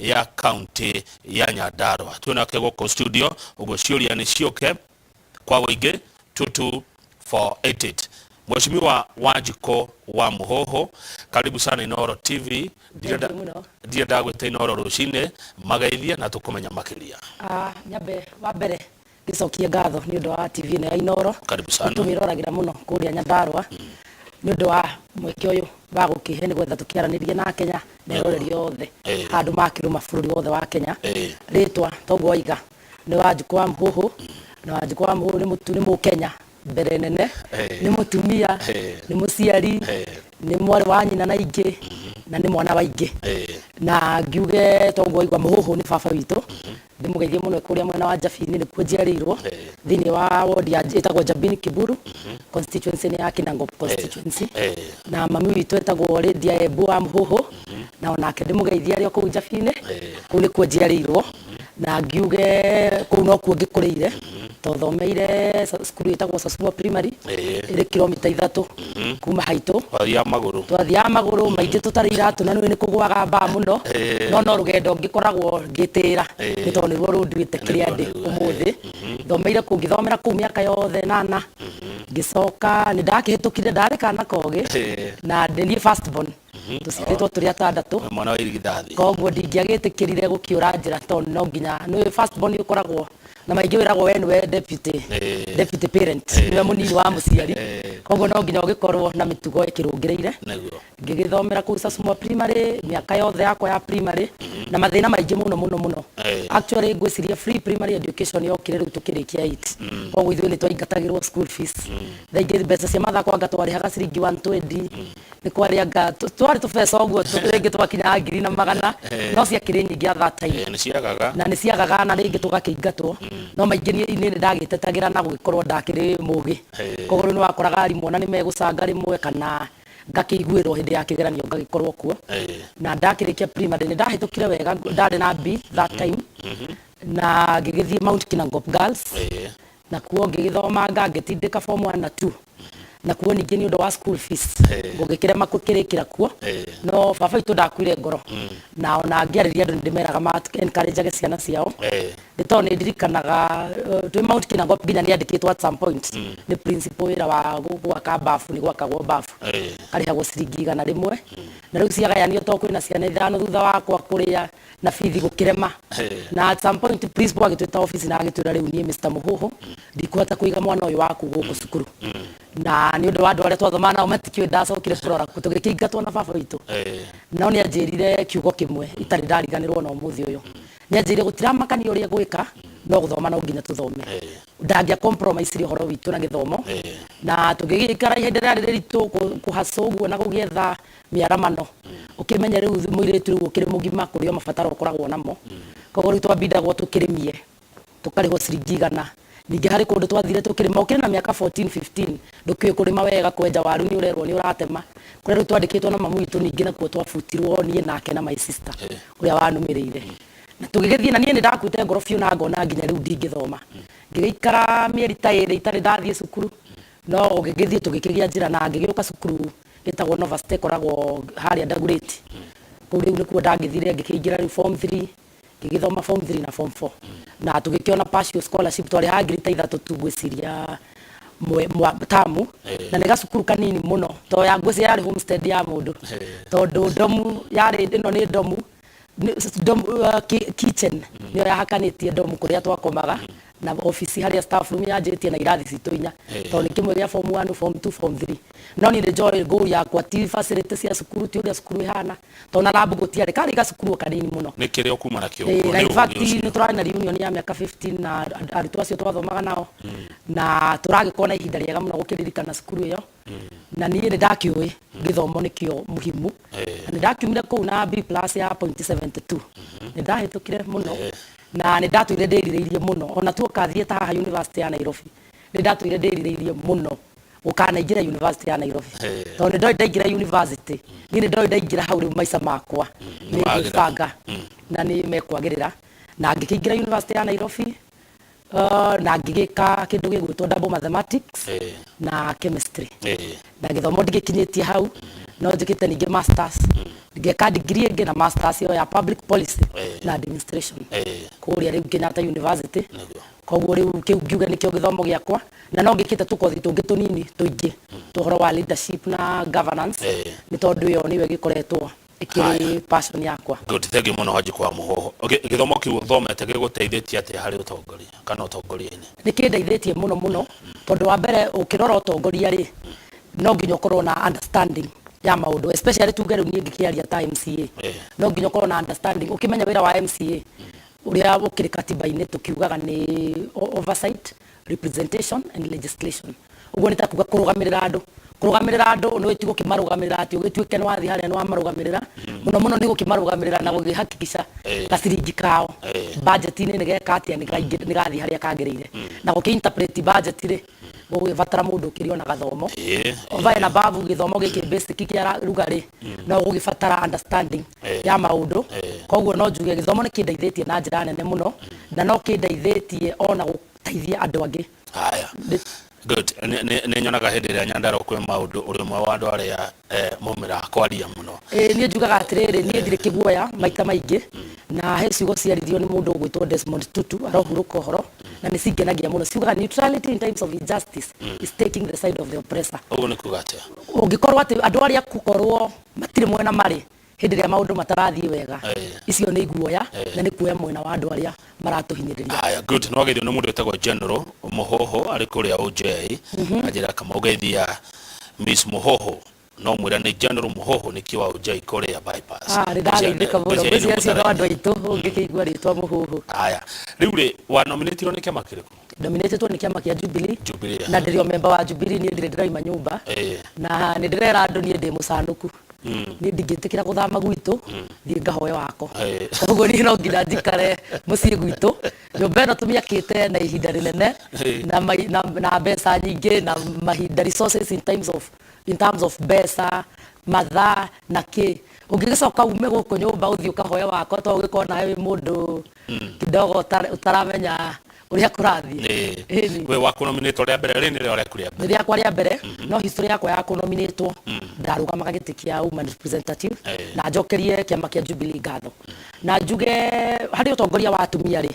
Ya kaunti ya Nyandarua. Twĩ nake gũkũ studio, ũguo ciũria nĩ ciũke kwa wũingĩ 22488. Mheshimiwa Wanjikũ wa Muhoho, karibu sana Inooro TV. Thank you mũno. Ndirenda gwĩta Inooro rũcinĩ mageithie na tũkũmenya makĩria. Ah, nyambe wa mbere ngĩcokie ngatho nĩ ũndũ wa TV ĩno ya Inooro. Karibu sana. Tũmĩroragĩra mũno kũrĩa Nyandarua nĩ ũndũ wa mweke ũyũ wa gũkĩhe nĩgetha tũkĩaranĩrie na Kenya na eroreri othe handũ makĩrũma bũrũri wothe wa Kenya. Rĩtwa toguo waiga nĩ Wanjikũ wa Mũhũhũ, na Wanjikũ wa Mũhũhũ nĩ mũtu nĩ Mũkenya mbere nene, nĩ mũtumia, nĩ mũciari, nĩ mwarĩ wa nyina na ingĩ, na nĩ mwana wa ingĩ. Na ngiuge toguo waigua, Mũhũhũ nĩ baba witũ. Ndĩmũgeithie mũno kũrĩa mwena wa Njabini, nĩkuo njiarĩirwo, thĩinĩ wa ward ya ĩtagwo Njabini Kiburu, constituency nĩ ya Kinangop constituency. Na mami witũ etagwo Lydia Embu wa Mũhũhũ, na onake ndĩmũgeithie arĩ o kũu Njabini. Kũu nĩkuo njiarĩirwo, na ngiuge kũu nokuo ngĩkũrĩire, tondũ thomeire cukuru ĩtagwo Sasumwa Primary, ĩrĩ kilomita 3 kuma haitũ. Wathiaga magũrũ? Twathiaga magũrũ maingĩ tũtarĩ iratũ, na nĩũĩ nĩ kũgũaga mbaa mũno, no rũgendo ngĩkoragwo ngĩtĩra nĩ tondũ nĩruo rũnduĩte kĩrĩa ndĩ ũmũthĩ. Thomeire kũu, ngĩthomera kũu mĩaka yothe nana, ngĩcoka nĩ ndakĩhĩtũkire, ndarĩ kana kogĩ, na nĩ niĩ first born, tũciarĩtwo tũrĩ atandatũ. Mwana wa irigithathi. Koguo ndingĩagĩtĩkĩrire gũkĩũra njĩra, tondũ no nginya nĩ first born ũkoragwo na maingĩ wĩragwo we nĩwe deputy parent, nĩwe mũnini wa mũciari, koguo no nginya ũgĩkorwo na mĩtugo ĩkĩrũngĩrĩire. Ngĩgĩthomera kũu Sasumwa Primary mĩaka yothe yakwa ya primary na mathĩna maingĩ mũno mũno mũno. Actually, ngwĩciria free primary education yokire rĩu tũkĩrĩkia 8, koguo ithuĩ nĩ twaingatagĩrwo school fees. Thaa ingĩ mbeca cia mathako anga twarĩhaga ciringi 120, nĩ kwarĩ anga twarĩ tũbeca ũguo rĩngĩ twakinyaga ngiri na magana, no ciakĩrĩ nyingĩ at that time. Nĩ ciagaga. Na nĩ ciagaga, na rĩngĩ tũgakĩingatwo, no maingĩ niĩ nĩ ndagĩtetagĩra na gũgĩkorwo ndakĩrĩ mũgĩ. Koguo rĩu nĩ wakoraga arimũ ona nĩ megũcanga rĩmwe kana ngakĩiguĩrwo hĩndĩ ya kĩgeranio ngagĩkorwo kuo. Na ndakĩrĩkia primary nĩ ndahĩtũkire wega, ndarĩ na B that time, na ngĩgĩthiĩ Mount Kinangop Girls. Na kuo ngĩgĩthomanga, ngĩtindĩka form 1 na 2, na kuo ningĩ nĩ ũndũ wa school fees ngũgĩkĩrema gũkĩrĩkĩra kuo. No baba witũ ndakuire ngoro, na ona ngĩarĩria andũ nĩ ndĩmeraga ma encourage ciana ciao, nĩ tondũ nĩ ndirikanaga twĩ Mount Kinangop nginya nĩ andĩkĩtwo at some point nĩ principal wĩra wa gwaka bafu, nĩ gwakagwo bafu, karĩhagwo ciringi 100, na rĩu ciagayanio to kwĩna ciana ithano thutha wakwa kũrĩa na bithi gũkĩrema. Na at some point principal agĩtwĩta office na agĩtwĩra, "Rĩu niĩ Mr. Mũhũhũ ndikũhota kũiga mwana ũyũ waku gũkũ cukuru," na nĩ ũndũ wa andũ arĩa twathomaga nao matikĩũĩ ndacokire kũrora kũ, tũgĩkĩingatwo na baba witũ. No nĩ anjĩrire kiugo kĩmwe itarĩ ndariganĩrwo na ũmũthĩ ũyũ. Nĩ anjĩrire gũtiramakania ũrĩa ngwĩka, no gũthoma no nginya tũthome. Ndangĩa compromise ũhoro witũ na gĩthomo. Na tũgĩgĩikara ihinda rĩarĩ rĩritũ kũhacũ ũguo na gũgĩetha mĩaramano, ũkĩmenye rĩu mũirĩtu rĩu ũkĩrĩ mũgima kũrĩ o mabataro ũkoragwo namo. Koguo rĩu twambindagwo tũkĩrĩmie, tũkarĩhwo ciringi 100. Ningĩ harĩ kũndũ twathire tũkĩrĩma ũkĩrĩ na mĩaka 14, 15, ndũkĩũĩ kũrĩma wega, kwenja waru nĩ ũrerwo nĩ ũratema. Kũrĩa rĩu twandĩkĩtwo na mamu witũ, ningĩ nakuo twabutirwo niĩ nake na my sister ũrĩa wanũmĩrĩire, na tũgĩgĩthiĩ. Na niĩ nĩ ndakuĩte ngoro biũ na ngona nginya rĩu ndingĩthoma. Ngĩgĩikara mĩeri ta 2 itarĩ ndathiĩ cukuru, no ũgĩgĩthiĩ tũgĩkĩgĩa njĩra na ngĩgĩũka cukuru ĩtagwo Nova State, ĩkoragwo harĩa Dagoretti. Kũu rĩu nĩkuo ndagĩthire, ngĩkĩingĩra rĩu form 3, ngĩgĩthoma form 3 na form 4, na tũgĩkĩona partial scholarship, twarĩhaga ngiri ta 3 tu ngwĩciria tamu. Na nĩ gacukuru kanini mũno, to ya ngwĩciria yarĩ homestead ya mũndũ, tondũ dorm yarĩ ĩno nĩ dorm dorm, kitchen nĩyo yahakanĩtie dorm kũrĩa twakomaga na ofici harĩa staff room yanjĩtie na irathi citũ inya, tondũ nĩ kĩmwe gĩa form 1, form 2, form 3. No niĩ nĩ njoĩ goal yakwa ti facility cia cukuru, ti ũrĩa cukuru ĩhana, tondũ na lab gũtiarĩ, karĩ gacukuru o kanini mũno. Nĩ kĩrĩa ũkuma nakĩo. Na in fact nĩ tũrarĩ na reunion ya mĩaka 15 na arutwo acio twathomaga nao, na tũragĩkorwo na ihinda rĩega mũno gũkĩririkana cukuru ĩyo. Na niĩ nĩ ndakĩũĩ gĩthomo nĩkĩo muhimu, na nĩ ndakiumire kũu na B plus ya .72. Nĩ ndahĩtũkire mũno, na nĩ ndatũire ndĩrirĩirie mũno ona tuoka thiĩ ta haha University ya Nairobi, nĩ ndatũire ndĩrirĩirie mũno gũkanaingĩra University ya Nairobi, tondũ nĩ ndoĩ ndaingĩra university, niĩ nĩ ndoĩ ndaingĩra hau rĩu maica makwa nĩ Nĩwagĩra. ngwĩbanga na nĩ mekwagĩrĩra. Na ngĩkĩingĩra University ya Nairobi, na ngĩgĩka kĩndũ gĩgwĩtwo double mathematics na chemistry. Na gĩthomo ndigĩkinyĩtie hau, No njĩkĩte ningĩ masters, ngeka degree ĩngĩ na masters ĩyo ya public policy na administration kũrĩa rĩu Kenyatta University. Koguo rĩu kĩu ngiuge nĩkĩo gĩthomo gĩakwa, na no ngĩkĩte tũkothi tũngĩ tũnini tũingĩ tũhoro wa leadership na governance, nĩ tondũ ĩyo nĩyo ĩgĩkoretwo ĩkĩrĩ passion yakwa. Good, thank you mũno, Wanjikũ wa Mũhũhũ. Gĩthomo kĩu ũthomete gĩgũteithĩtie atĩa harĩ ũtongoria kana ũtongoria-inĩ? Nĩ kĩndeithĩtie mũno mũno, tondũ wa mbere, ũkĩrora ũtongoria rĩ, no nginya ũkorwo na understanding ya maũndũ, especially tuge rĩu niĩ ngĩkĩaria ta MCA, no nginya ũkorwo na understanding, ũkĩmenya wĩra wa MCA ũrĩa ũkĩrĩ katiba-inĩ, tũkiugaga nĩ oversight, representation and legislation. Ũguo nĩ ta kuga kũrũgamĩrĩra andũ. Kũrũgamĩrĩra andũ nĩ ti gũkĩmarũgamĩrĩra atĩ ũgĩtuĩke nĩ wathiĩ harĩa nĩ wamarũgamĩrĩra mũno mũno, nĩ gũkĩmarũgamĩrĩra na gũkĩhakikisha gaciringi kao budget-inĩ nĩ geka atĩa, nĩ gathiĩ harĩa kagĩrĩire. Na gũkĩ interpret budget rĩ, gũgĩbatara mũndũ ũkĩrĩ ona gathomo over and above gĩthomo gĩkĩ basic kĩa rugarĩ, no gũgĩbatara understanding ya maũndũ. Koguo no njuge gĩthomo nĩ kĩndeithĩtie na njĩra nene mũno, na no kĩndeithĩtie ona gũteithia andũ angĩ. Haya, good. Nĩ nyonaga hĩndĩ ĩrĩa Nyandarua kwĩ maũndũ, ũrĩ ũmwe wa andũ arĩa maumĩraga kwaria mũno. Ĩĩ, niĩ njugaga atĩrĩrĩ, niĩ ndirĩ kĩguoya maita maingĩ, na he ciugo ciaririo nĩ mũndũ ũgwĩtwo Desmond Tutu, arohurũka ũhoro, na nĩ cingenagia mũno. Ciugaga, "Neutrality in times of injustice is taking the side of the oppressor." Ũguo nĩ kuga atĩa? Ũngĩkorwo atĩ andũ arĩa gũkorwo matirĩ mwena marĩ hĩndĩ ĩrĩa maũndũ matarathiĩ wega, icio nĩ iguoya na nĩ kuoya mwena wa andũ arĩa maratũhinyĩrĩria. Haya, good. Nĩ wageithio nĩ mũndũ wĩtagwo General Mũhũhũ arĩ kũrĩa OJ. Anjĩra kama ũgeithia Miss Mũhũhũ, no mwĩra nĩ General Mũhũhũ nĩkĩ wa OJ kũrĩa Bypass. Ah, nĩ ndageithĩka mũno. Ngwĩciria nĩ Ngwĩciria acio no mũtarani. andũ aitũ ũngĩkĩigua rĩtwa Mũhũhũ. Haya, rĩu rĩ, wa nominatirwo nĩ kĩama kĩrĩkũ? Nominated nĩ kĩama kĩa Jubilee. Jubilee. Na ndĩrĩ o member wa Jubilee, niĩ ndirĩ ndĩraima nyũmba. Na nĩ ndĩrera andũ niĩ ndĩ mũcanũku, niĩ ndingĩtĩkĩra gũthama gwitũ thiĩ ngahoe wako. Koguo niĩ no nginya njikare mũciĩ gwitũ. Nyũmba ĩno tũmĩakĩte na ihinda rĩnene na mbeca nyingĩ na mahinda, resources in terms of mbeca, mathaa na kĩ. Ũngĩgĩcoka ume gũkũ nyũmba ũthiĩ ũkahoe wako, to ũgĩkorwo nawe wĩ mũndũ kidogo ũtaramenya ũrĩa kũrathiĩ. Ĩni. We wa kũnominĩtwo rĩa mbere rĩ, nĩ rĩo rĩaku rĩa mbere? Nĩ rĩakwa rĩa mbere, no history yakwa ya kũnominĩtwo, ndarũgamaga gĩtĩ kĩa woman representative. Na njokerie kĩama kĩa Jubilee ngatho, na njuge harĩ ũtongoria wa atumia rĩ,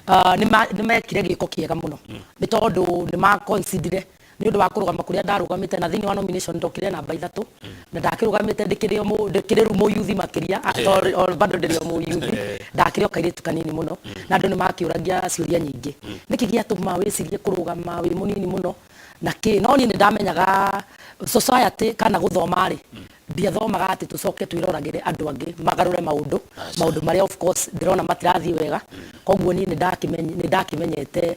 nĩ mekire gĩko kĩega mũno, nĩ tondũ nĩ maconsiderire nĩ ũndũ wa kũrũgama kũrĩa ndarũgamĩte. Na thĩinĩ wa nomination ndokire namba 3, na ndakĩrũgamĩte ndĩkĩrĩ o ndĩkĩrĩ rĩu mũyuthi makĩria. Tondũ o bado ndĩrĩ o mũyuthi, ndakĩrĩ o kairĩtu kanini mũno, na andũ nĩ makĩũragia ciũria nyingĩ, nĩkĩ gĩatũma wĩcirie kũrũgama wĩ mũnini mũno na kĩ. No niĩ nĩ ndamenyaga society kana gũthoma rĩ, ndiathomaga atĩ tũcoke twĩroragĩre andũ angĩ magarũre maũndũ, maũndũ marĩa of course ndĩrona matirathiĩ wega. Koguo niĩ nĩ ndakĩmenyete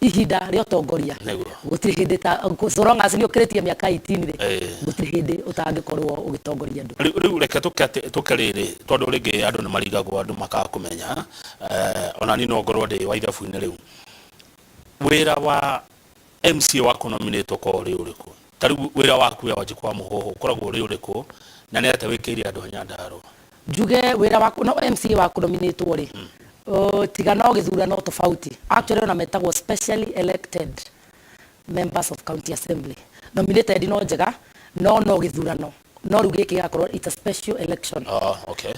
ihinda rĩa ũtongoria gũtirĩ hĩndĩ ta, so long as nĩ ũkĩrĩtie mĩaka 18 rĩ, gũtirĩ hĩndĩ ũtangĩkorwo ũgĩtongoria andũ. Rĩu reke tũke rĩrĩ, tondũ rĩngĩ andũ nĩ marigagwo, andũ makaga kũmenya, ona niĩ no ngorwo ndĩ wa ithabu-inĩ. Rĩu wĩra wa MCA wa kũnominĩtwo korwo ũrĩ ũrĩkũ? Ta rĩu wĩra waku we Wanjikũ wa Mũhũhũ ũkoragwo ũrĩ ũrĩkũ, na nĩ atĩa wĩkĩire andũ a Nyandarũa? Njuge wĩra wa no MCA wa kũnominĩtwo rĩ, tiga no gĩthurano tofauti, actually ona metagwo specially elected members of county assembly. Nominated no njega, no gĩthurano, no rĩu gĩkĩ gĩgakorwo it's a special election.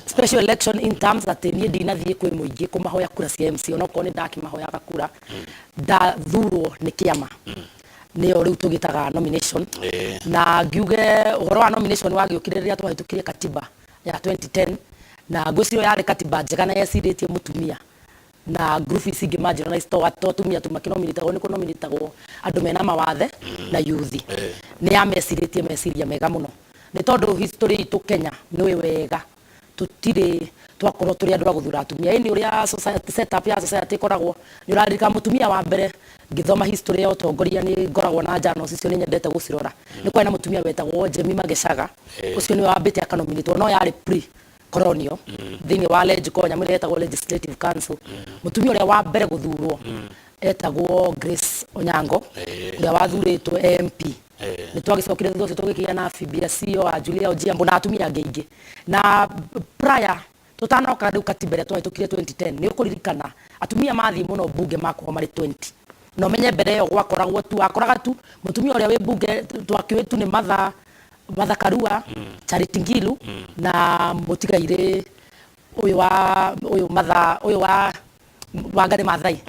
Special election in terms atĩ niĩ ndinathiĩ kwĩ mũingĩ kũmahoya kura cia MC, onokorwo nĩ ndakĩmahoyaga kura. Ndathurwo nĩ kĩama, nĩyo rĩu tũgĩtaga nomination. Na ngiuge ũhoro wa nomination wagĩũkire rĩrĩa twahĩtũkirie katiba ya 2010, na ngwĩciria yarĩ katiba njega na yecirĩtie mũtumia na group ici ingĩ marginalized, to atumia tu makĩnominĩtagwo, nĩ kũnominĩtagwo andũ mena mawathe na yuthi. Nĩ yamecirĩtie meciria mega mũno, nĩ tondũ history itũ Kenya nĩ wega tũtirĩ twakorwo tũrĩ andũ a gũthura atumia. Ĩni ũrĩa society setup ya society ĩkoragwo, nĩ ũraririkana mũtumia wa mbere, ngĩthoma history ya ũtongoria nĩ ngoragwo na journals icio, nĩ nyendete gũcirora, nĩ kwarĩ na mũtumia wetagwo Jemima Gecaga. Ũcio nĩwe wambĩte akanominĩtwo, no yarĩ pre colonial thĩinĩ wa LegCo, nyamũ ĩrĩa yetagwo Legislative Council. Mũtumia ũrĩa wa mbere gũthurwo etagwo Grace Onyango, ũrĩa wathurĩtwo MP. Nĩ twagĩcokire thutha ũcio tũgĩkĩgĩa na Phoebe Asiyo wa Julia Ojiambo na atumia angĩ aingĩ. Na prior tũtanoka rĩu katiba ĩrĩa twahĩtũkire 2010, nĩ ũkũririkana atumia mathiĩ mũno mbunge makorwo marĩ 20. Na ũmenye mbere ĩyo gwakoragwo tu, wakoraga tu mũtumia ũrĩa wĩ mbunge twakĩũĩ tu nĩ Martha. Martha Karua, Charity Ngilu na mũtigairĩ ũyũ wa ũyũ Martha ũyũ wa Wangari Maathai.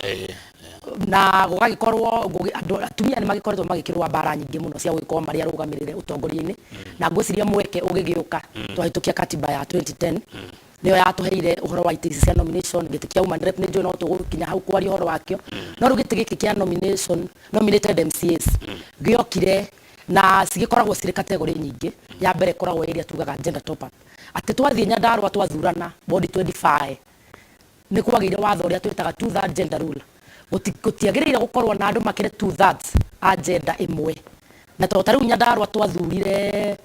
Na gũgagĩkorwo andũ atumia nĩ magĩkoretwo magĩkĩrũa mbara nyingĩ mũno cia gũgĩkorwo marĩ arũgamĩrĩre ũtongoria-inĩ, na ngwĩciria mweke ũgĩgĩũka twahĩtũkia katiba ya 2010 nĩyo yatũheire ũhoro wa itĩ ici cia nomination. Gĩtĩ kĩa woman rep nĩ njũĩ no tũgũkinya hau kwaria ũhoro wakĩo, no rĩu gĩtĩ gĩkĩ kĩa nomination, nominated MCAs gĩokire na cigĩkoragwo cirĩ category nyingĩ. Ya mbere ĩkoragwo ĩrĩa tugaga gender top up, atĩ twathiĩ Nyandarua twathurana ward 25, nĩ kwagĩire watho ũrĩa twĩtaga two third gender rule. Gũtiagĩrĩire gũkorwo na andũ makĩrĩ two thirds a gender ĩmwe, na to ta rĩu Nyandarua twathurire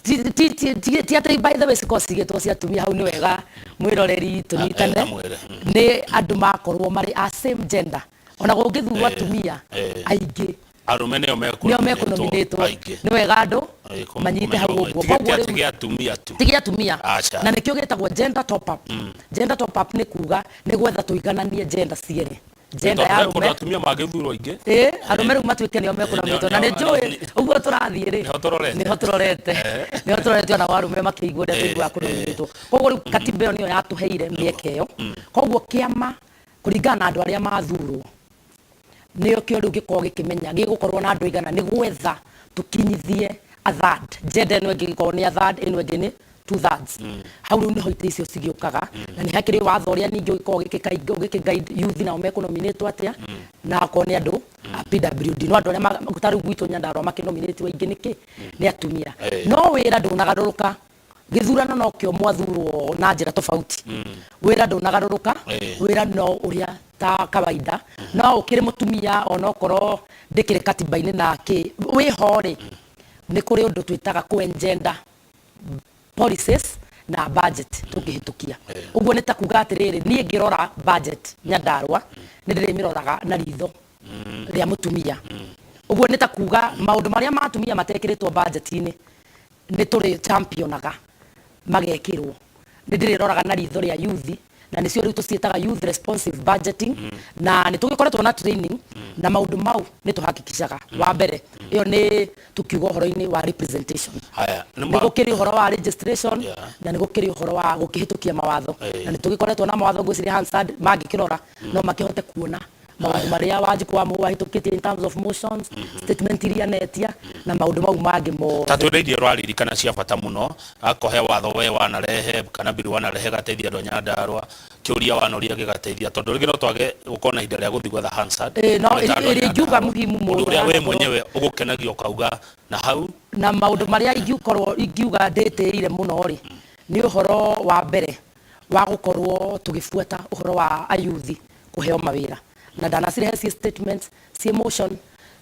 ti atĩ, by the way, cikorwo cigĩtwo cia atumia. Hau nĩ wega mwĩroreri tũnyitane. Amwĩre. Nĩ andũ makorwo marĩ a same gender, ona gũngĩthurwo atumia aingĩ, arũme nĩo nĩo mekũnominĩtwo aingĩ. Nĩ wega andũ manyite hau ũguo. Ti Koguo atĩ rĩu gĩa atumia tu. Ti gĩa atumia. Aca. Na nĩkĩo gĩtagwo gender top up. Gender top up nĩ kuga nĩ gwetha tũigananie gender cierĩ, gender ya Tondũ he kũndũ arũme atumia mangĩthurwo aingĩ. Ĩ arũme rĩu matuĩke nĩo mekũnominĩtwo, na nĩ njũĩ ũguo tũrathiĩ rĩ, Nĩho tũrorete. Nĩho tũrorete, nĩho tũrorete, ona arũme makĩigua ũrĩa tũiguaga kũnominĩtwo. Koguo rĩu katiba ĩyo nĩyo yatũheire mĩeke ĩyo. Koguo kĩama kũringana na andũ arĩa mathurwo nĩo kĩo rĩu gĩkoragwo gĩkĩmenya gĩgũkorwo na andũ aigana nĩ gwetha tũkinyithie a third gender ĩno ĩngĩ gĩkorwo nĩ a third, ĩno ĩngĩ nĩ two thirds. Hau rĩu nĩho itĩ icio cigĩũkaga, na nĩ hakĩrĩ watho ũrĩa ningĩ ũgĩkoragwo ũgĩkĩ guide youth nao mekũnominĩtwo atĩa, na akorwo nĩ andũ a PWD. No andũ arĩa ta rĩu gwitũ Nyandarua makĩnominĩtwo aingĩ nĩkĩ nĩ atumia. No wĩra ndũnagarũrũka. Gĩthurano nokĩo mwathurwo na njĩra tofauti, wĩra ndũnagarũrũka. Wĩra no ũrĩa ta kawaida, no ũkĩrĩ mũtumia onokorwo ndĩkĩrĩ katiba-inĩ na kĩ wĩho rĩ, nĩ kũrĩ ũndũ twĩtaga kũ-engender policies na budget tũkĩhĩtũkia. Ũguo nĩ ta kuga atĩrĩrĩ, niĩ ngĩrora budget Nyandarua nĩ ndĩrĩmĩroraga na ritho rĩa mũtumia. Ũguo nĩ ta kuga maũndũ marĩa ma atumia matekĩrĩtwo budget-inĩ nĩ tũrĩ championaga magekĩrwo. Nĩ ndĩrĩroraga na ritho rĩa youth, na nĩcio rĩu tũciĩtaga youth responsive budgeting, na nĩ tũgĩkoretwo na training na maũndũ mau nĩ tũhakikishaga. Wa mbere ĩyo nĩ tũkiuga ũhoro-inĩ wa representation. Haya nĩ nĩ gũkĩrĩ ũhoro wa registration na nĩ gũkĩrĩ ũhoro wa gũkĩhĩtũkia mawatho, na nĩ tũgĩkoretwo na mawatho. Ngwĩciria Hansard mangĩkĩrora no makĩhote kuona maũndũ marĩa Wanjikũ wa Mũhũ ahĩtũkĩtie in terms of motions, statement iria netia na maũndũ mau mangĩ Ta mothe. Twĩna iria ũraririkana cia bata mũno, akohe watho we wanarehe kana bill wanarehe gateithia andũ a Nyandarua, kĩũria wanoria gĩgateithia, tondũ rĩngĩ no twage gũkorwo na ihinda rĩa gũthiĩ gwetha Hansard. No Twĩ ta andũ a ĩrĩa ingiuga Nyandarua. muhimu Ũndũ mũno ũrĩa we yanakorwo mwenyewe ũgũkenagia ũkauga na hau. Na maũndũ marĩa ingĩkorwo ingiuga ndĩtĩire mũno rĩ, nĩ ũhoro wa mbere wa gũkorwo tũgĩbuata ũhoro wa ayuthi kũheo mawĩra, na ndanacirehe ciĩ statements, ciĩ motion,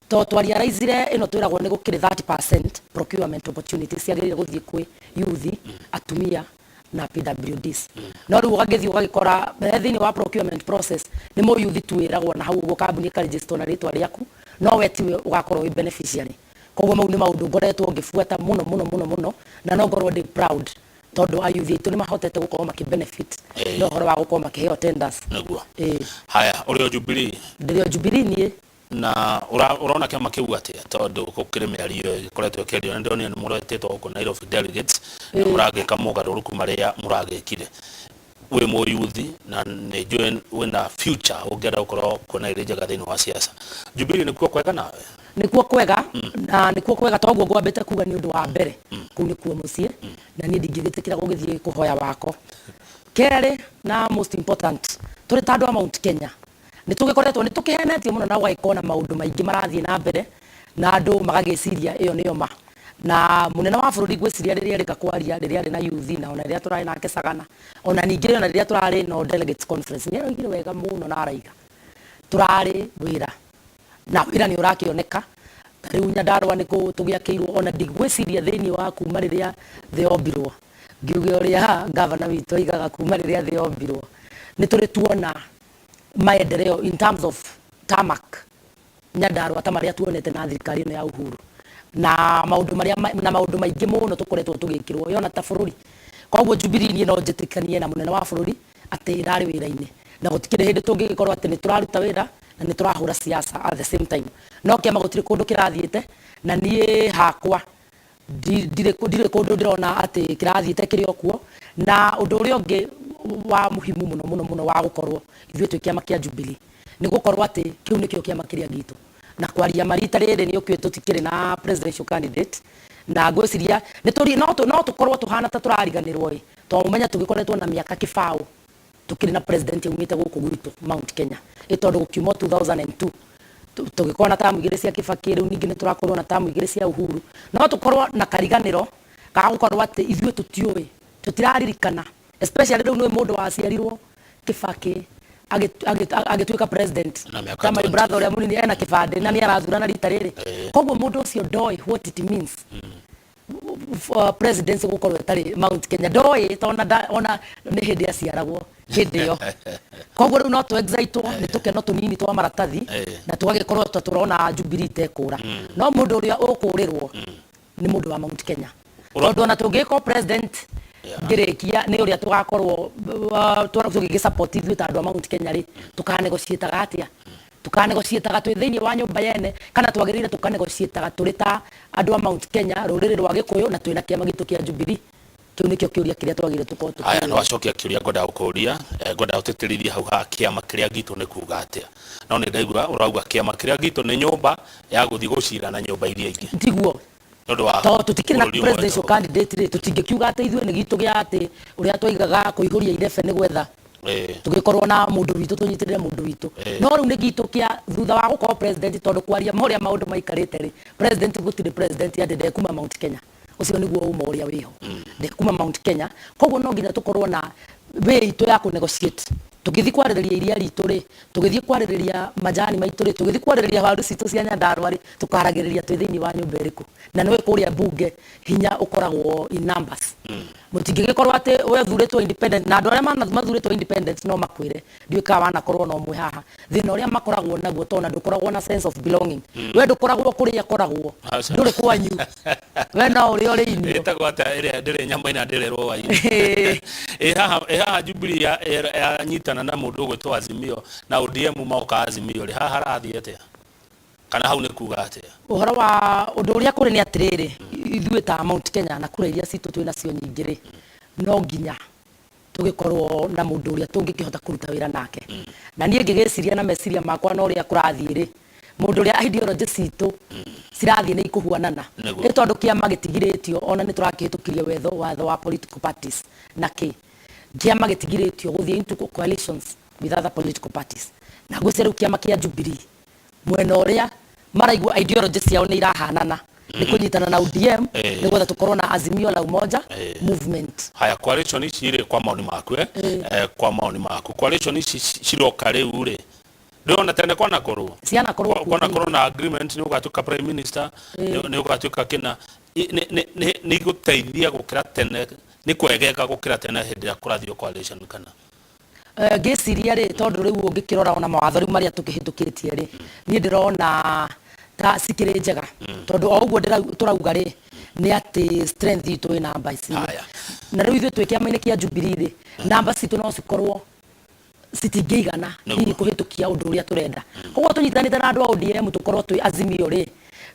to twarealizire ĩno twĩragwo nĩ gũkĩrĩ 30% procurement opportunities ciagĩrĩire gũthiĩ kwĩ youth, atumia na PWDs. No rĩu ũgagĩthiĩ ũgagĩkora thĩinĩ wa procurement process nĩ mũyuthi tu wĩragwo na hau ũguo kambuni ĩkarejistwo na rĩtwa rĩaku, no we tiwe ũgakorwo wĩ beneficiary. Koguo mau nĩ maũndũ ngoretwo ngĩbuata mũno mũno mũno mũno, na no ngorwo ndĩ proud tondũ ayuthi aitũ nĩ mahotete gũkorwo makĩ benefit na ũhoro wa gũkorwo makĩheo tenders. Nĩguo. Haya, ũrĩ o Jubilee? Ndĩrĩ o Jubilee niĩ. Na ũrona kĩama kĩu atĩa, tondũ gũkĩrĩ mĩario ĩkoretwo ĩkĩario na ndĩronire nĩ mũretĩtwo gũkũ Nairobi delegates na mũragĩka mogarũrũku marĩa mũragĩkire. Wĩ mũyuthi na nĩ njũĩ wĩna future ũngĩenda gũkorwo kuona ĩrĩ njega thĩinĩ wa siasa. Jubilee nĩkuo kwega nawe? Nĩkuo kwega, na nĩkuo kwega toguo ngwambĩte kuga nĩ ũndũ wa mbere kũu nĩkuo mũciĩ, na niĩ ndingĩgĩtĩkĩra gũgĩthiĩ kũhoya wako. Kerĩ na most important, tũrĩ ta andũ a Mount Kenya nĩ tũgĩkoretwo nĩ tũkĩhenetio mũno na gũgagĩkorwo na maũndũ maingĩ marathiĩ na mbere na andũ magagĩciria ĩyo nĩyo ma. Na mũnene wa bũrũri ngwĩciria rĩrĩa erĩka kwaria rĩrĩa arĩ na youth, na ona rĩrĩa tũrarĩ nake Sagana, ona ningĩ ona rĩrĩa tũrarĩ no delegates conference, nĩ aroigire wega mũno na araiga tũrarĩ wĩra na wĩra nĩ ũrakĩoneka. Ta rĩu Nyandarua nĩ tũgĩakĩirwo, ona ndigwĩciria thĩinĩ wa kuma rĩrĩa thĩ yombirwo, ngiuge ũrĩa gavana witũ aigaga, kuma rĩrĩa thĩ yombirwo nĩ tũrĩ tuona maendeleo in terms of tarmac Nyandarua ta marĩa tuonete na thirikari ĩno ya Uhuru, na maũndũ marĩa na maũndũ maingĩ mũno tũkoretwo tũgĩkĩrwo yona ta bũrũri. Koguo Jubilee niĩ no njĩtĩkanie na mũnene wa bũrũri atĩ ĩrarĩ wĩra-inĩ, na gũtikĩrĩ hĩndĩ tũngĩgĩkorwo atĩ nĩ tũraruta wĩra na nĩ tũrahũra siasa at the same time. No kĩama gũtirĩ kũndũ kĩrathiĩte, na niĩ hakwa Ndirĩ kũndũ ndĩrona atĩ kĩrathiĩte kĩrĩ o kuo. Na ũndũ ũrĩa ũngĩ wa muhimu mũno mũno mũno wa gũkorwo ithuĩ twĩ kĩama kĩa Jubilee nĩ gũkorwo atĩ kĩu nĩkĩo kĩama kĩrĩa gitũ. Na kwaria ma, rita rĩrĩ nĩ ũkĩũĩ tũtikĩrĩ na presidential candidate, na ngwĩciria nĩ tũri no tũkorwo tũhana ta tũrariganĩrwo ĩ, tondũ ũmenye tũgĩkoretwo na mĩaka kĩbaũ tukiri na president yaumite guku gwitu Mount Kenya, ĩ tondu gukiuma 2002 tũgĩkorwo na tamu igĩrĩ cia Kibaki. Rĩu ningĩ nĩ tũrakorwo na tamu igĩrĩ cia Uhuru. No tũkorwo na kariganĩro ga gũkorwo atĩ ithuĩ tũtiũĩ, tũtiraririkana, especially rĩu nĩ mũndũ waciarirwo Kibaki agĩtuĩka president. Na mĩaka Ta my 20. brother ũrĩa mũnini ena kĩbandĩ na nĩ arathurana rita rĩrĩ. Koguo mũndũ ũcio ndoĩ what it means for presidency gũkorwo ĩtarĩ Mount Kenya, ndoĩ tona ona nĩ hĩndĩ aciaragwo hĩndĩ ĩyo. Koguo rĩu no tũ excitwo nĩ tũkeno tũnini twa maratathi na tũgagĩkorwo ta tũrona Jubilee itekũra, no mũndũ ũrĩa ũkũrĩrwo nĩ mũndũ wa Mount Kenya, tondũ ona tũngĩkorwo president ngĩrĩkia nĩ ũrĩa tũgakorwo tũgĩgĩ support ithuĩ ta andũ a Mount Kenya rĩ, tũkanegotiataga atĩa? Tũkanegotiataga twĩ thĩinĩ wa nyũmba yene, kana twagĩrĩire tũkanegotiataga tũrĩ ta andũ a Mount Kenya, rũrĩrĩ rwa Gĩkũyũ, na twĩna kĩama gitũ kĩa Jubilee? Kĩu nĩkĩo kĩũria kĩrĩa twagĩrĩire tũkorwo Haya, nĩ tũkĩũria. Wacokia kĩũria ngwendaga gũkũria. Ngwendaga gũtĩtĩrithia hau ha kĩama kĩrĩa gitũ nĩ kuga atĩa, no nĩ ndaigua ũrauga kĩama kĩrĩa gitũ nĩ nyũmba ya gũthiĩ gũcira na nyũmba iria ingĩ. Tiguo? Nĩ ũndũ wa Tondũ tũtikĩrĩ na bũrũri ũmwe presidential tondũ. candidate rĩ, tũtingĩkiuga atĩ ithuĩ nĩ gitũ gĩa atĩ ũrĩa twaigaga kũihũria irebe nĩ gwetha tũgĩkorwo na mũndũ witũ, tũnyitĩrĩre mũndũ witũ. No rĩu nĩ gitũ kĩa thutha wa gũkorwo president, tondũ kwaria ma ũrĩa maũndũ maikarĩte rĩ, president gũtirĩ president atĩ ndekuma Mount Kenya. Ũcio nĩguo ũma ũrĩa wĩho, ndekuma Mount Kenya. Koguo no nginya tũkorwo na way itũ ya kũ negotiate tũgĩthiĩ kwarĩrĩria iria ritũ rĩ, tũgĩthiĩ kwarĩrĩria majani maitũ rĩ, tũgĩthiĩ kwarĩrĩria waru citũ cia Nyandarua rĩ, tũkaragĩrĩria twĩ thĩinĩ wa nyũmba ĩrĩkũ? Na nĩũĩ kũrĩa mbunge hinya ũkoragwo in numbers. Mũtingĩgĩkorwo atĩ we ũthurĩtwo independent, na andũ arĩa mathurĩtwo independent no makwĩre, ndiũĩ kana wanakorwo na ũmwe haha, thĩna ũrĩa makoragwo naguo, tondũ ndũkoragwo na sense of belonging. We ndũkoragwo kũrĩa koragwo. Aca. Ndũrĩ kwanyu, we no ũrĩa ũrĩ inio. Ĩtagwo atĩa ĩrĩa ndĩrĩ nyama ina ndĩrĩ rũa-inĩ? Ĩ haha Jubilee yanyitana na mũndũ ũgwĩtwo Azimio na ODM moka Azimio rĩ, haha harathiĩ atĩa, kana hau nĩ kuga atĩa? Ũhoro wa ũndũ ũrĩa kũrĩ nĩ atĩrĩrĩ, ithuĩ ta Mount Kenya na kura iria citũ twĩ nacio nyingĩ rĩ, no nginya tũgĩkorwo na mũndũ ũrĩa tũngĩkĩhota kũruta wĩra nake. Na niĩ ngĩgĩciria na meciria makwa na ũrĩa kũrathiĩ rĩ, mũndũ ũrĩa ideology citũ cirathiĩ nĩ ikũhuanana. Nĩ tondũ kĩama gĩtigirĩtio, ona nĩ tũrakĩhĩtũkirie wetho watho wa political parties, na kĩ kĩama gĩtigirĩtio gũthiĩ into coalitions with other political parties. Na ngwĩciria rĩu kĩama kĩa Jubilee, mwena ũrĩa maraigua ideology ciao nĩ irahanana, nĩ kũnyitana na ODM nĩgetha tũkorwo na Azimio la Umoja Movement. Haya, coalition ici rĩ, kwa maoni maku, kwa maoni maku, coalition ici ciroka rĩu rĩ, ndĩrona tene kwanakorwo Cianakorwo kuo. Kwanakorwo na agreement nĩ ũgatuĩka prime minister, nĩ ũgatuĩka kĩna, nĩ igũteithia gũkĩra tene, nĩ kwegega gũkĩra tene hĩndĩ ĩrĩa kũrathiĩ coalition kana? Ngĩciria rĩ, tondũ rĩu ũngĩkĩrora ona mawatho rĩu marĩa tũkĩhĩtũkĩtie rĩ, niĩ ndĩrona ta cikĩrĩ njega, tondũ o ũguo tũrauga rĩ, nĩ atĩ strength itũ ĩ namba ici. Na rĩu ithuĩ twĩ kĩama-inĩ kĩa Jubilee rĩ, namba citũ no cikorwo citingĩigana hihi kũhĩtũkia ũndũ ũrĩa tũrenda. Koguo tũnyitanĩte na andũ a ODM, tũkorwo twĩ Azimio rĩ,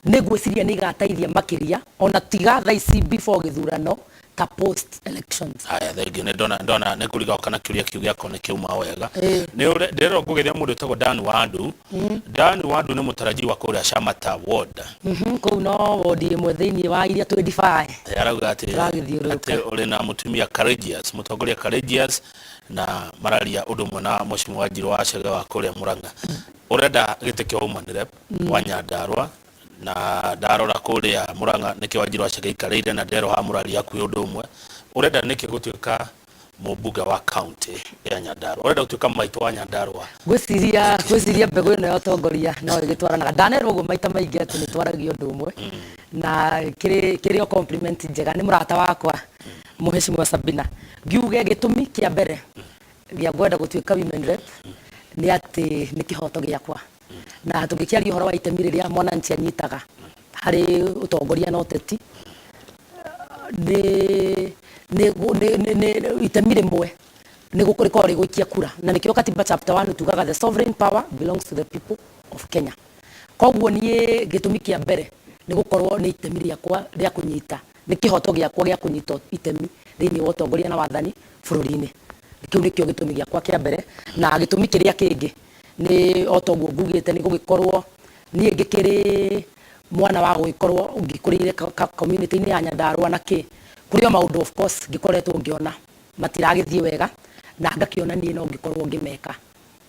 nĩ ngwĩciria nĩ igateithia makĩria, ona tiga thaa ici before gĩthurano, ta post elections. Haya, thengiũ. Nĩ ndona nĩ kũriga kana kĩũria kĩu gĩakwa nĩ kĩauma wega. Nĩ ndĩrerwo ngũgeithia mũndũ wĩtagwo Dan Wandu. Dan Wandu nĩ mũtaraji wa kũrĩa Shamata Ward. Kũu no wodi ĩmwe thĩinĩ wa iria twĩ defy. Arauga atĩ Tũragĩthiũrũrũka. Atĩ ũrĩ na mũtumia courageous, mũtongoria courageous, na mararia ũndũ ũmwe na mheshimiwa Wanjiru wa Chege wa kũrĩa Murang'a. Ũrenda gĩtĩ kĩa woman rep wa Nyandarua, na ndarora kũrĩa Murang'a nĩkĩo Wanjiru wa Chege aikarĩire, na nderwo haha mũraria hakuhĩ ũndũ ũmwe. Ũrenda nĩkĩ gũtuĩka mũmbunge wa county ya Nyandarua? Ũrenda gũtuĩka maitũ wa Nyandarua? Ngwĩciria mbegũ ĩno ya ũtongoria no ĩgĩtwaranaga. Ndanerwo ũguo maita maingĩ atĩ nĩ twaragia ũndũ ũmwe, na kĩrĩ o compliment njega nĩ mũrata wakwa Mheshimiwa Sabina. Ngiuge gĩtũmi kĩa mbere gĩa kwenda gũtuĩka women rep nĩ atĩ nĩ kĩhoto gĩakwa, na tũngĩkĩaria ũhoro wa itemi rĩrĩa mwananchi anyitaga harĩ ũtongoria na ũteti, nĩ itemi rĩmwe nĩ rĩkoragwo rĩ gũikia kura. Na nĩkĩo katiba chapter 1 tugaga the sovereign power belongs to the people of Kenya. Koguo niĩ gĩtũmi kĩa mbere nĩ Nĩ gũkorwo nĩ itemi rĩakwa rĩa kũnyita, nĩ kĩhoto gĩakwa gĩa kũnyita itemi thĩinĩ wa ũtongoria na wathani bũrũri-inĩ. Kĩu nĩkĩo gĩtũmi gĩakwa kĩa mbere. Na gĩtũmi kĩrĩa kĩngĩ nĩ o ta ũguo ngugĩte, nĩ gũgĩkorwo niĩ ngĩkĩrĩ mwana wa gũgĩkorwo ngĩkũrĩire community-inĩ ya Nyandarũa na kĩ. Kũrĩ o maũndũ of course ngĩkoretwo ngĩona matiragĩthiĩ wega na ngakĩona niĩ no ngĩkorwo ngĩmeka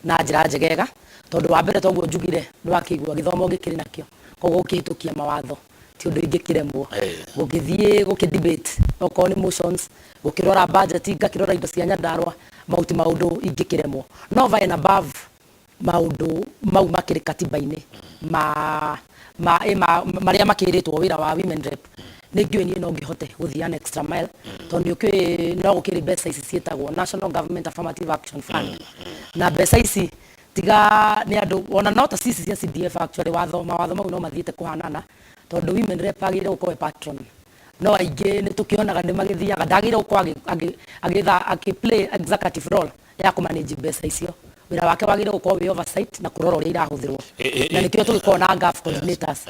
na njĩra njegega. Tondũ wa mbere toguo njugire, nĩ wakĩigua gĩthomo ngĩkĩrĩ nakĩo, koguo gũkĩhĩtũkia mawatho ti ũndũ ingĩkĩremwo. Gũgĩthiĩ gũkĩ debate okorwo nĩ motions, gũkĩrora budget, ngakĩrora indo cia Nyandarũa, mau ti maũndũ ingĩkĩremwo. No over and above maũndũ mau makĩrĩ katiba-inĩ ma ma ma marĩa makĩrĩtwo wĩra wa women rep, nĩ ngĩũĩ niĩ no ngĩhote gũthiĩ an extra mile, tondũ nĩ ũkĩũĩ no gũkĩrĩ mbeca ici ciĩtagwo National Government Affirmative Action Fund. Na mbeca ici tiga nĩ andũ ona no ta cici cia CDF, actually watho mawatho mau no mathiĩte kũhanana, tondũ women rep agĩrĩire gũkorwo e patron, no aingĩ nĩ tũkĩonaga nĩ magĩthiaga. Ndagĩrĩire gũkorwo agĩ play executive role ya kũ manage mbeca icio. Wĩra wake wagĩrĩire gũkorwo wĩ oversight na kũrora ũrĩa irahũthĩrwo, na nĩkĩo tũgĩkorwo na GAF coordinators.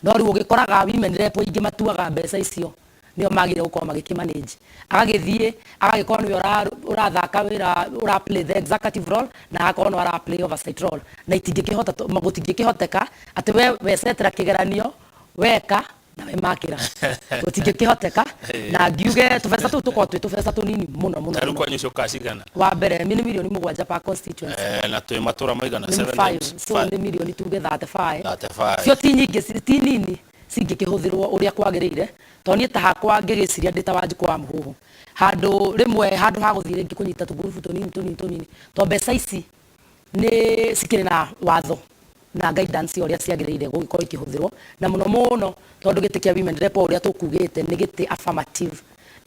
No rĩu ũgĩkoraga women rep aingĩ matuaga mbeca icio nĩo magĩrĩire gũkorwo magĩkĩ manage. Agagĩthiĩ agagĩkorwo nĩwe ũrathaka wĩra, ũra play the executive role, na agakorwo no ara play oversight role, na itingĩkĩhota, gũtingĩkĩhoteka atĩ we wecetera kĩgeranio weka na we makĩra, gũtingĩkĩhoteka. Na ngiuge tũbeca tũu tũkorwo twĩ tũbeca tũnini mũno mũno. Ta rĩu mũno. Kwanyu ũcio cigana? Wa mbere nĩ 7 mirioni per constituency. Na twĩ matũra maigana? Nĩ Seven five times so five. Nĩ mirioni tuge 35. 35. Cio ti nyingĩ, ti nini cingĩkĩhũthĩrwo ũrĩa kwagĩrĩire. Tondũ niĩ ta hakwa ngĩgĩciria ndĩ ta Wanjikũ wa Mũhũhũ, handũ rĩmwe handũ ha gũthiĩ rĩngĩ kũnyita tũgurubu tũnini tũnini tũnini, tondũ mbeca ici nĩ cikĩrĩ na watho na guidance ya ũrĩa ciagĩrĩire gũgĩkorwo ikĩhũthĩrwo. Na mũno mũno tondũ gĩtĩ kĩa women rep, o ũrĩa tũkugĩte, nĩ gĩtĩ affirmative,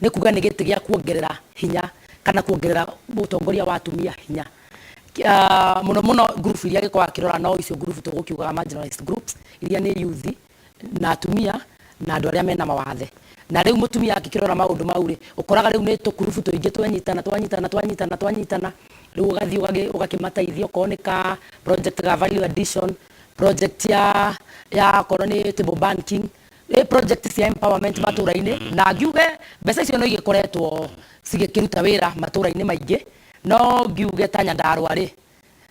nĩ kuga nĩ gĩtĩ gĩa kuongerera hinya kana kuongerera ũtongoria wa atumia hinya. Mũno mũno group iria gĩkoragwo akĩrora no icio group tũgũkiugaga marginalized groups, iria nĩ youth na atumia na andũ arĩa mena mawathe. Na rĩu mũtumia angĩkĩrora maũndũ mau rĩ, ũkoraga rĩu nĩ tũkurubu tũingĩ twenyitana, twanyitana, twanyitana, twanyitana, rĩu ũgathiĩ ũgakĩmateithia, okorwo nĩ ka project ga value addition, project ya okorwo nĩ table banking, project cia empowerment matũra-inĩ. Na ngiuge mbeca icio no igĩkoretwo cigĩkĩruta wĩra matũra-inĩ maingĩ, no ngiuge ta Nyandarũa rĩ,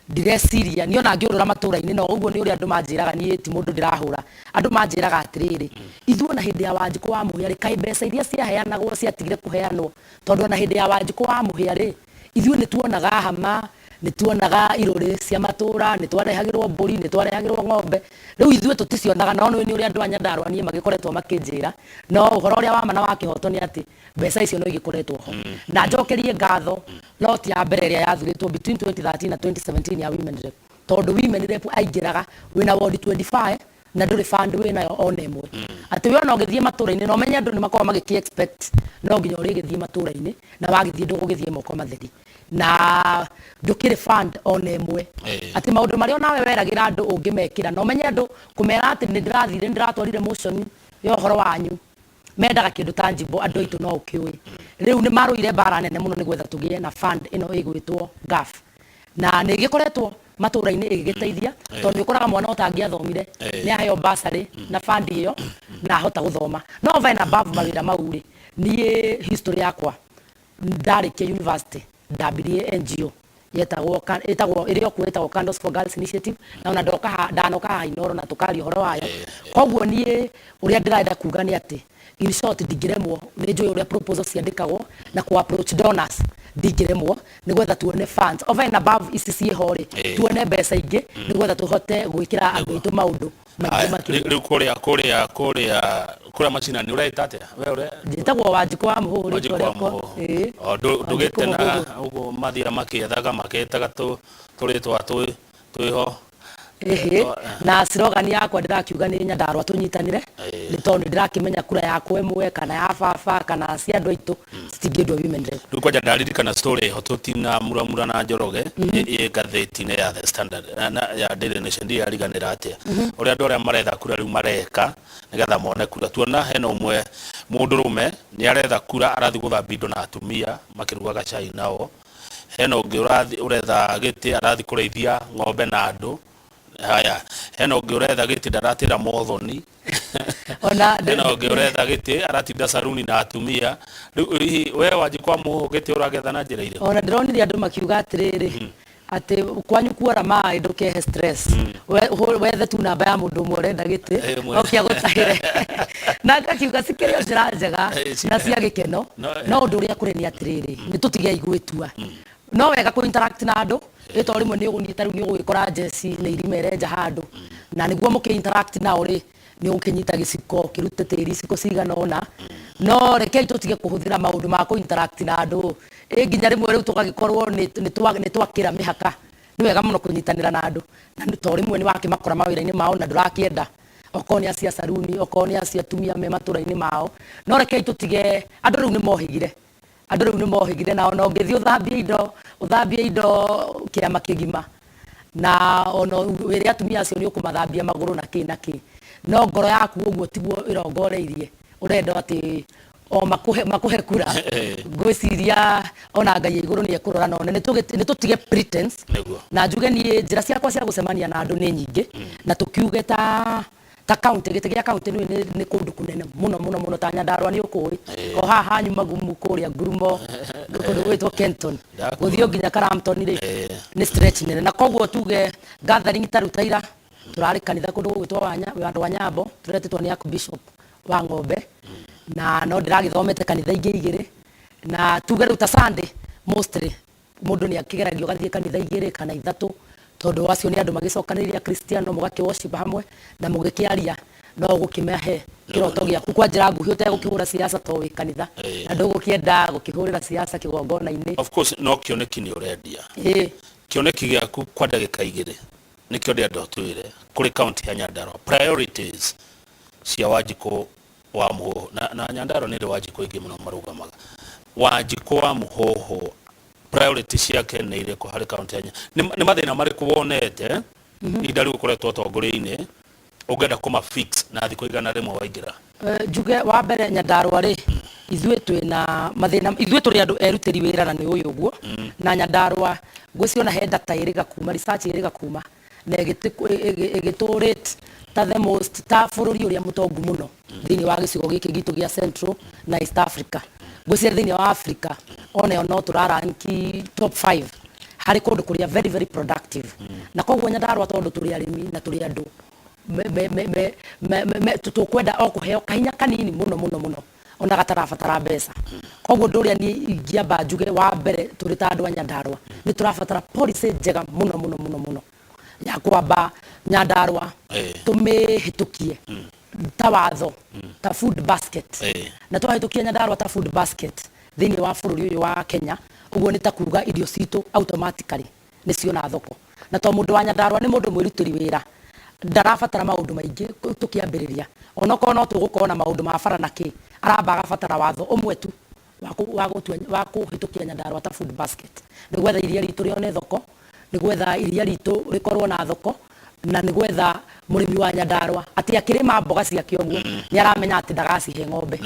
ndireciria niĩ ona ngĩũrũra matũra-inĩ. No ũguo nĩ ũrĩa andũ manjĩraga, niĩ ti mũndũ ndĩrahũra. Andũ manjĩraga atĩrĩrĩ, ithuĩ ona hĩndĩ ya Wanjikũ wa Mũhĩa rĩ, kaĩ mbeca iria ciaheanagwo ciatigire kũheanwo? Tondũ ona hĩndĩ ya Wanjikũ wa Mũhĩa rĩ, ithuĩ nĩ tuonaga hama, nĩ tuonaga irũrĩ cia matũra, nĩ twarehagĩrwo mbũri, nĩ twarehagĩrwo ng'ombe, rĩu ithuĩ tũticionaga. No nĩ ũrĩa andũ a Nyandarũa niĩ magĩkoretwo makĩnjĩra, no ũhoro ũrĩa wa ma na wa kĩhoto nĩ atĩ mbeca icio no igĩkoretwo ho. Na njokerie ngatho lot ya mbere ĩrĩa yathurĩtwo between 2013 na 2017 ya women rep, tondũ women rep aingĩraga wĩna ward 25 na ndũrĩ fund wĩnayo ona ĩmwe, atĩ we ona ũgĩthiĩ matũra-inĩ na ũmenye andũ nĩ makoragwo magĩkĩ expect no nginya ũrĩgĩthiĩ matũra-inĩ, na wagĩthiĩ ndũgũgĩthiĩ moko matheri na ndũkĩrĩ fund ona ĩmwe, atĩ maũndũ marĩa onawe weragĩra andũ ũngĩmekĩra. Na ũmenye andũ kũmera atĩ nĩ ndĩrathire, nĩ ndĩratwarire motion ya ũhoro wanyu, mendaga kĩndũ tangible. Andũ aitũ no ũkĩũĩ rĩu nĩ marũire mbara nene mũno nĩ gwetha tũgĩe na fund ĩno ĩgwĩtwo GAF, na nĩ ĩgĩkoretwo matũra-inĩ ĩgĩgĩteithia, tondũ nĩ ũkoraga mwana ũtangĩathomire nĩ aheo bursary na fund ĩyo na ahota gũthoma. No over and above mawĩra mau rĩ, niĩ history yakwa, ndarĩkia university ndambirie NGO yetagwo ĩtagwo, ĩrĩ o kuo, ĩtagwo Candles for Girls Initiative, na ona ndoka ndanoka haha Inooro na tũkaria ũhoro wayo. Koguo niĩ ũrĩa ndĩrenda kuga nĩ atĩ, in short, ndingĩremwo. Nĩ njũĩ ũrĩa proposal ciandĩkagwo na ku approach donors, ndingĩremwo nĩ gwetha tuone funds over and above ici ciĩho rĩ, tuone mbeca ingĩ nĩ gwetha tũhote gwĩkĩra andũ aitũ maũndũ maingĩ Aya, makĩria. Rĩu kũrĩa macinani ũreĩta atĩa we ũre? Njĩtagwo Wanjikũ wa Mũhũhũ, rĩtwa Wanjikũ wa rĩakwa. Mũhũhũ. Ĩĩ. O, ndũgĩte Wanjikũ na Mũhũhũ. ũguo mathiaga makĩethaga maketaga tũrĩtwa twĩho. Ĩhĩ, na slogan yakwa ndĩrakiuga nĩ "Nyandarũa tũnyitanĩre", nĩ tondũ nĩ ndĩrakĩmenya kura yakwa ĩmwe kana ya baba kana cia andũ aitũ citingĩendwo women rep. Rĩu kwanja ndaririkana story ĩho tũtina muramura na Njoroge ĩ ngathĩti-inĩ ya The Standard na ya Daily Nation, ndiyariganĩra atĩa ũrĩa andũ arĩa maretha kura rĩu mareka nĩgetha mone kura. Tuona hena ũmwe mũndũrũme nĩ aretha kura, arathiĩ gũthambia indo na atumia makĩrugaga cai nao. Hena ũngĩ ũrathi ũretha gĩtĩ, arathiĩ kũrĩithia ng'ombe na andũ. Haya, hena ũngĩ ũretha gĩtĩ, ndaratĩra mothoni. Ona Hena ũngĩ ũretha gĩtĩ aratinda saruni na atumia. Rĩu hihi we Wanjikũ wa Mũhũhũ gĩtĩ ũragetha na njĩra irĩkũ? Ona ndĩronire andũ makiuga atĩrĩrĩ, atĩ kwanyu kuora maĩ ndũkehe stress. Wethe tu namba ya mũndũ ũmwe ũrenda gĩtĩ Ĩmwe. oke agũtahĩre. Na ngakiuga cikĩrĩ o njĩra njega na cia gĩkeno. No ũndũ ũrĩa kũrĩ nĩ atĩrĩrĩ, nĩ tũtigei gwĩtua. No wega kũ interact na andũ, ĩ to rĩmwe nĩ ũgũnyita rĩu nĩ ũgũgĩkora njeci nĩ irima ĩrenja handũ. Na nĩguo mũkĩ interact nao rĩ, nĩ ũgũkĩnyita gĩciko ũkĩrute tĩri iciko cigana ũna. No rekei tũtige kũhũthĩra maũndũ ma kũ interact na andũ, ĩ nginya rĩmwe rĩu tũgagĩkorwo nĩ twakĩra mĩhaka. Nĩ wega mũno kũnyitanĩra na andũ, na to rĩmwe nĩ wakĩmakora mawĩra-inĩ mao na ndũrakĩenda, okorwo nĩ acio a saruni, okorwo nĩ acio atumia me matũra-inĩ mao. No rekei tũtige, andũ rĩu nĩ mohĩgire. Andũ rĩu nĩ mohĩgire na ona ũngĩthiĩ ũthambie indo, ũthambie indo kĩama kĩgima, na ona wĩre atumia acio nĩ ũkũmathambia magũrũ na kĩ na kĩ, no ngoro yaku ũguo tiguo ĩrongoreirie, ũrenda atĩ o makũhe, makũhe kura. Ngwĩciria ona Ngai e igũrũ nĩ ekũrora na one. Nĩ tũtige pretense. Na njuge niĩ njĩra ciakwa cia gũcemania na andũ nĩ nyingĩ, na tũkiuge ta ta county, gĩtĩ gĩa county nĩ nĩ kũndũ kũnene mũno mũno mũno, ta Nyandarua nĩ ũkũĩ, o haha hanyu Magumu kũrĩa Ngurumo, kũndũ gwĩtwo Kenton, gũthiĩ nginya Karampton rĩ, nĩ stretch nene. Na koguo tuge gathering ta rĩu ta ira tũrarĩ kanitha kũndũ gũgwĩtwo Wandũ wa Nyambo, tũretĩtwo nĩ Archbishop wa Ng'ombe, na no ndĩragĩthomete kanitha ingĩ igĩrĩ, na tuge rĩu ta Sunday mostly Mũndũ nĩ akĩgeragio ũgathiĩ kanitha igĩrĩ kana ithatũ, tondũ acio nĩ andũ magĩcokanĩrĩire Akristiano, mũgakĩ worship hamwe na mũgĩkĩaria, no ũgũkĩmahe kĩroto gĩaku kwa njĩra nguhĩ ũtegũkĩhũra siasa tondũ wĩ kanitha na ndũgũkĩenda gũkĩhũrĩra siasa kĩgongona-inĩ. Of course no kĩoneki nĩ ũrendia. Kĩoneki gĩaku kwa ndagĩka igĩrĩ nĩkĩo ndĩrenda ũtwĩre kũrĩ county ya Nyandarua priorities cia Wanjikũ wa Mũhũhũ na Nyandarua nĩ ĩrĩ Wanjikũ aingĩ mũno marũgamaga. Wanjikũ wa Mũhũhũ priority ciake nĩ irĩkũ harĩ kaunti ya Nyandarua? Nĩ mathĩna marĩkũ wonete ihinda rĩu ũkoretwo ũtongoria-inĩ ũngĩenda kũma fix na thikũ 100 waingĩra? Njuge wa mbere Nyandarua rĩ, ithuĩ twĩna mathĩna, ithuĩ tũrĩ andũ erutĩri wĩra na nĩ ũĩ ũguo, na Nyandarua ngwĩciria ona he data ĩrĩga kuma, research ĩrĩga kuma na ĩgĩtũ rate ta the most, ta bũrũri ũrĩa mũtongu mũno thĩinĩ wa gĩcigo gĩkĩ gitũ gĩa Central na East Africa. Ngwĩciria thĩinĩ wa Africa onayo no tũra rank top 5 harĩ kũndũ kũrĩa very very productive. Na koguo Nyandarua tondũ tũrĩ arĩmi na tũrĩ andũ tũkwenda o kũheo kahinya kanini mũno mũno mũno ona gatarabatara mbeca. Koguo ũndũ ũrĩa niĩ ingĩamba njuge wa mbere tũrĩ ta andũ a Nyandarua nĩ tũrabatara policy njega mũno mũno mũno mũno ya kwamba Nyandarua tũmĩhĩtũkie ta watho, ta food basket. Na twahĩtũkia Nyandarua ta food basket thĩinĩ wa bũrũri ũyũ wa Kenya, ũguo nĩ ta kuga irio citũ automatically nĩ ciona thoko. Na to mũndũ wa Nyandarua nĩ mũndũ mwĩrutĩri wĩra, ndarabatara maũndũ maingĩ tũkĩambĩrĩria. Onokorwo no tũgũkorwo na maũndũ ma bara na kĩ, aramba agabatara watho ũmwe tu wa kũhĩtũkia Nyandarua ta food basket. Nĩ gwetha iria ritũ rĩone thoko, nĩ gwetha iria ritũ rĩkorwo na thoko, na nĩ gwetha mũrĩmi wa Nyandarua atĩ akĩrĩma mboga ciake ũguo nĩ aramenya atĩ ndagacihe ng'ombe.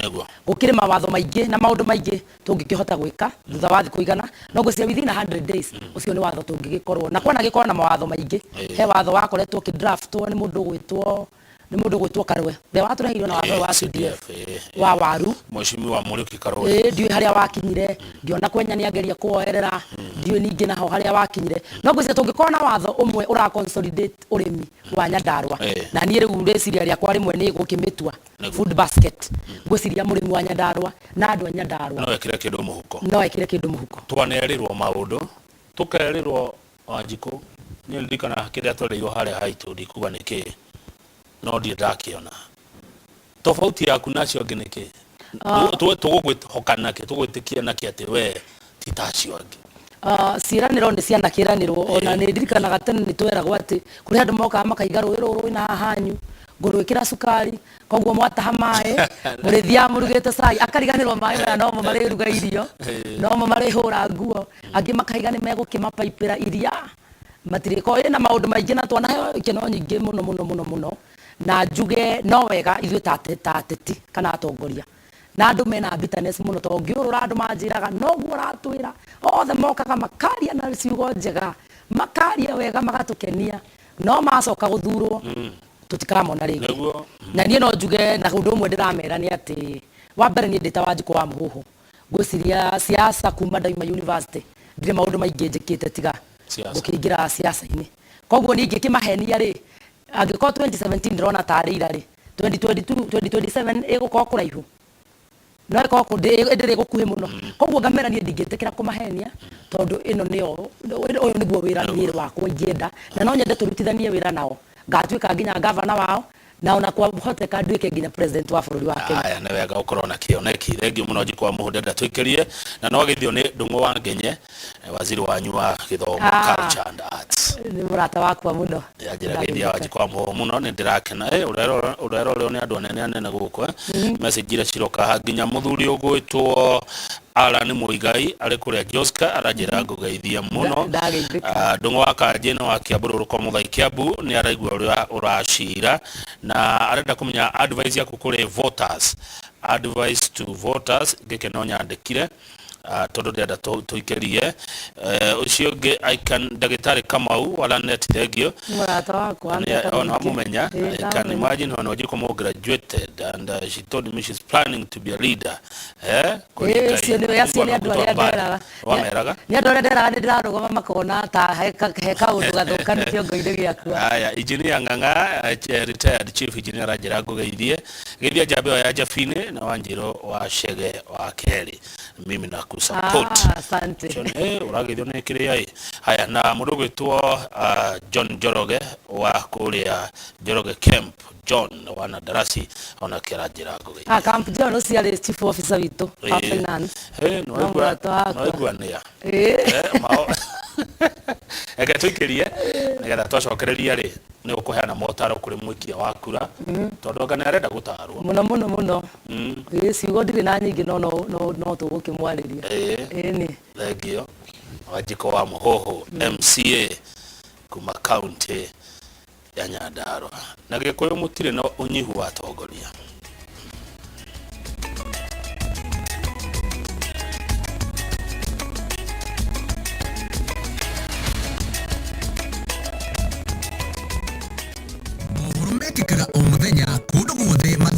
Gũkĩrĩ mawatho maingĩ na maũndũ maingĩ tũngĩkĩhota gwĩka thutha wa thikũ igana, no ngwĩciria within 100 days ũcio nĩ watho tũngĩgĩkorwo na kwanagĩkorwo na mawatho maingĩ. He watho wakoretwo ũkĩ draft wo nĩ mũndũ ũgwĩtwo nĩ mũndũ ũgwĩtwo Karwe ũrĩa watũreheirwo na watho wa CDF wa waru. Mheshimiwa Muriuki Karwe. Ĩĩ, ndiũĩ harĩa wakinyire, ngĩona Kwenya nĩ ageria kũwoerera, ndiũĩ ningĩ naho harĩa wakinyire. No ngwĩciria tũngĩkorwo na watho ũmwe ũra consolidate ũrĩmi wa Nyandarua, na niĩ rĩu rĩciria rĩakwa rĩmwe nĩ gũkĩmĩtua food basket. Ngwĩciria mũrĩmi wa Nyandarua na andũ a Nyandarua no ekĩre kĩndũ mũhuko. No ekĩre kĩndũ mũhuko. Twanerĩrwo maũndũ, tũkerĩrwo Wanjikũ, niĩ ndirikanaga kĩrĩa twerĩirwo harĩa haitũ, ndikuga nĩ kĩĩ, no ndirĩ ndakĩona. Tofauti yaku na acio angĩ nĩ kĩĩ? Tũgũkwĩhoka nakĩ, tũgwĩtĩkia nakĩ atĩ we ti ta acio angĩ? Ciĩranĩro nĩ cianakĩranĩrwo, ona nĩ ndirikanaga tene nĩ tweragwo atĩ kũrĩ andũ mokaga makaiga rũĩ rũrũ rwĩna haha hanyu, ngũrwĩkĩra cukari, koguo mwataha maĩ, mũrĩthiaga mũrugĩte cai, akariganĩrwo maĩ maya nomo marĩruga irio, nomo marĩhũra nguo, angĩ makaiga nĩ megũkĩmabaibĩra iria, matirĩkorwo, ĩna maũndũ maingĩ na twanaheo ikeno nyingĩ mũno mũno mũno mũno, na njuge no wega ithuĩ ta ateti kana atongoria, na andũ mena bitterness mũno, tondũ ngĩũrũra andũ manjĩraga noguo ũratwĩra, othe mokaga makaria na ciugo njega, makaria wega magatũkenia, no macoka gũthurwo. Tũtikamona rĩngĩ. Nĩguo. Na niĩ no njuge na ũndũ ũmwe ndĩramera nĩ atĩ wa mbere niĩ ndĩ ta Wanjikũ wa Mũhũhũ, ngwĩciria siasa kuma ndauma university ndirĩ maũndũ maingĩ njĩkĩte tiga Siasa. gũkĩingĩra siasa-inĩ. Koguo niĩ ingĩkĩmahenia rĩ, angĩkorwo 2017 ndĩrona tarĩ ira rĩ, 2022, 2027 ĩgũkorwo kũraihu, no ĩkorwo ndĩrĩ gũkuhĩ mũno. Koguo ngamera niĩ ndingĩtĩkĩra kũmahenia, tondũ ĩno nĩyo, ũyũ nĩguo wĩra niĩ wakwa ingĩenda, na no nyende tũrutithanie wĩra nao, ngatuĩka nginya gavana wao, na ona kwahoteka nduĩke nginya president wa bũrũri wa Kenya. Aya, nĩ wega ũkorwo na kĩoneki. Thengiũ mũno Wanjikũ wa Mũhũ, ndenda tũikĩrie na no agĩthio nĩ Ndung'u wa Ngenye, waziri wanyu wa gĩthomo, culture and arts. Nĩ mũrata wakwa mũno. Yanjĩra geithia Wanjikũ wa Mũhũ mũno, nĩ ndĩrakena. Ũrerorerwo nĩ andũ anene anene gũkũ. Message iria ciroka haha, nginya mũthuri ũgwĩtwo Alan Muigai arĩ kũrĩa Joska aranjĩra ngũgeithia mũno. Ndageithĩka. Ndung'u wa Kanjĩ nĩ wa Kiambu Rũrũko Mũthai Kiambu nĩ araigua ũrĩa ũracira na arenda kũmenya advice yaku kũrĩ voters, advice to voters. Gĩkĩ no nyandĩkire, tondũ ndĩrenda tũikĩrie. Ũcio ũngĩ, I can ndagĩtarĩ Kamau wa Lanet, thengiũ. Mũrata wakwa mĩaka ona mĩingĩ. Wamũmenya? Ĩĩ, I can ndamũmenya. imagine when Wanjikũ Mo graduated and she told me she's planning to be a leader. Ĩĩ, ũcio nĩ acio nĩ andũ arĩa nderaga. Wameraga? Nĩ andũ arĩa nderaga nĩ ndĩrarũgama makona ta he kaũndũ gathũkanu kĩongo-inĩ gĩakwa. Aya, engineer Ng'ang'a, retired chief engineer, aranjĩra ngũgeithie. Geithia njamba ĩyo ya Jabini na Wanjirũ wa Chege wa kerĩ. Mimi na kusupport. Ah, asante. John, ũrageithio nĩ kĩrĩa ĩ. Haya, na mũndũ ũgwĩtwo John Njoroge wa kũrĩa Njoroge Camp, John wa Nadarasi, onake aranjĩra ngũgeithie. Ah, Camp John ũcio arĩ chief officer witũ wa finance. Nĩ No waigua- mũrata wakwa. nĩ waiguanĩa. Ĩĩ. Reke tũikĩrie nĩgetha twacokereria rĩ, nĩ ũkũheana motaro kũrĩ mũikia wa kura, tondũ anga nĩ arenda gũtarwo. Mũno mũno mũno. Ĩĩ, ciugo ndirĩ na nyingĩ, no tũgũkĩmwarĩria. Ĩĩ nĩ. Thengio Wanjikũ wa Mũhũhũ, MCA kuma kaunti ya Nyandarua. Na Gĩkũyũ mũtirĩ na ũnyihu wa atongoria. Mohoro mekĩkaga o mũthenya kũndũ.